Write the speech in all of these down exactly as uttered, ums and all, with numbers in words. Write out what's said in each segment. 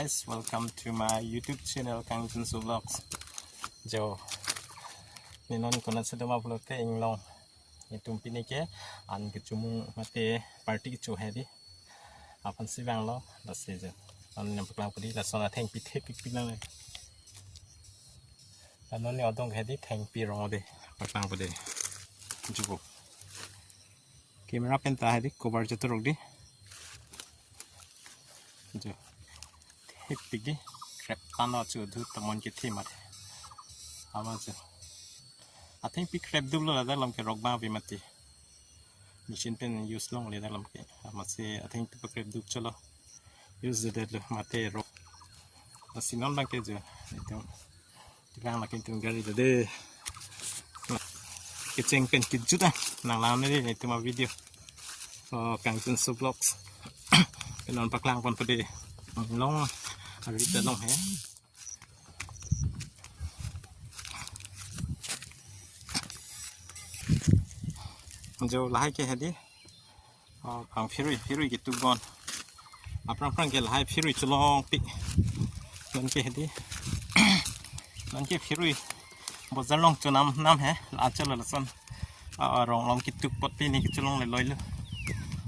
Guys, welcome to my YouTube channel, Kangjinso Vlogs. Jo, ne non konat si doma pulote inglong. Itum pini ke an kechomung mate party kecho hedi. Aphan si vanglo, lasi jo. Non nangpaklang pudi, lason athengpi thepik pinang le. Lanon ne adung hedi thengpi rong de, paklang pudi. Jubo. Camera pen ta hedi cover cheturok di. Jo. Thepik di. Krep tano chu du tamon ke thi mat. Ama chu. Athengpi krep duplo ladak lam ke rok bang pi mati. Machine pen use longle dak lam ke. Amatsi athengpi pakrep dup cholo. Use de det lo mate rok. Lasi non bang ke jo. Itum. Tilang laki itum gari dede. Kecheng pen kejut ah. Nang lam ne itum a video. Oh, Kangjinso Vlogs. Pen non paklang pon pudi. Long. Ari ta long he. Jo lahai ke hedi. Oh, pang phirui, phirui ketuk bon. Aphrang phrang ke lahai phirui cholongpik. Non ke hedi. Non ke phirui. Bojar long chonam nam he. La cholo lason. Ah, rong long ketuk pot pini kecholongle loilo.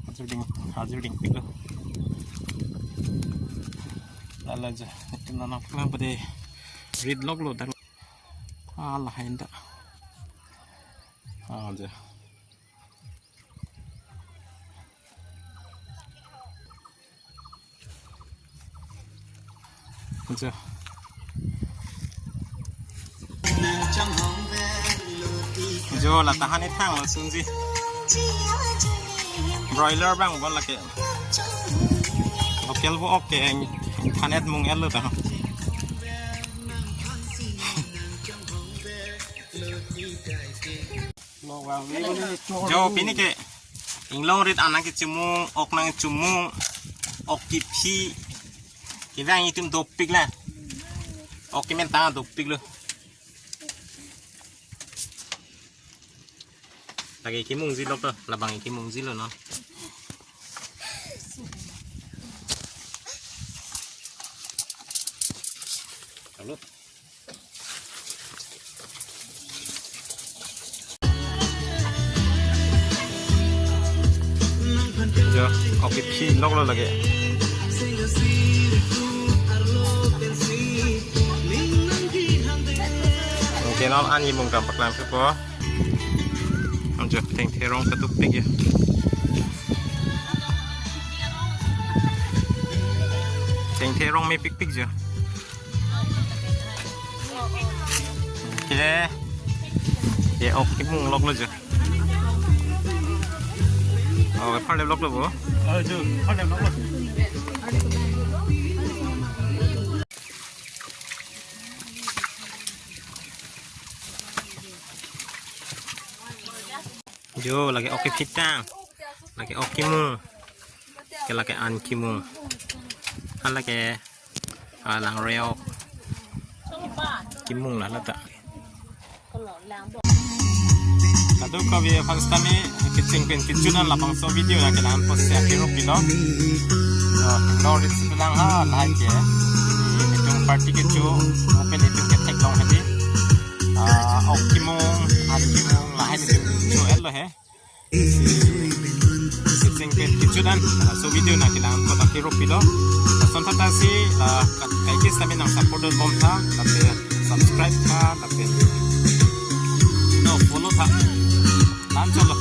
Ajur ding, ajur dingpiklo. Lala jo. Itum nangpaklang pudi. Rit loklo dak. Ah, lahai ta. Ah, jo. Jo. Jo, la tahan ithang lo sunji. Broiler bang bon lake. Local bo ok ke internet mung el lo ta. Jo, pini ke inglong rit an nangkechomung, ok nangchomung, ok kephi. Kevang itum dopik la. Ok kemen ta dopiklo. Lake kemung jilok to, labang kemung jilo non. Halo. Jo, ok kephi loklo lake. Oke, non an imung kam paklang ke po. Jo, thengthe rong ketuk pik ya. Thengthe rong mepikpik jo. Ke. Ke ok kemung loklo jo. Oh, pharlep loklo bo. Oh, jo, pharlep loklo. Jo, lake ok kephi tang. Lake ok kemung. Ke lake an kemung. Hala ke alang reo. Kemung la lata. Kadokave aphan sitame kecheng pen kejut an labangso video ya kelang post ya kiro pilo. So, inglong rit si bilang ha lahai ke. Itum party kecho, open itum ketheklong hedi. Ah, ok kemung, an kemung, lahai itum cho el lo he. Kecheng pen kejut an, ah, so video nangkelang apot akiro pilo. Lason thata si, ah, ka-, kaiketa sitame nang support bom tha, lapen subscribe tha, lapen no follow tha. Lan cholo.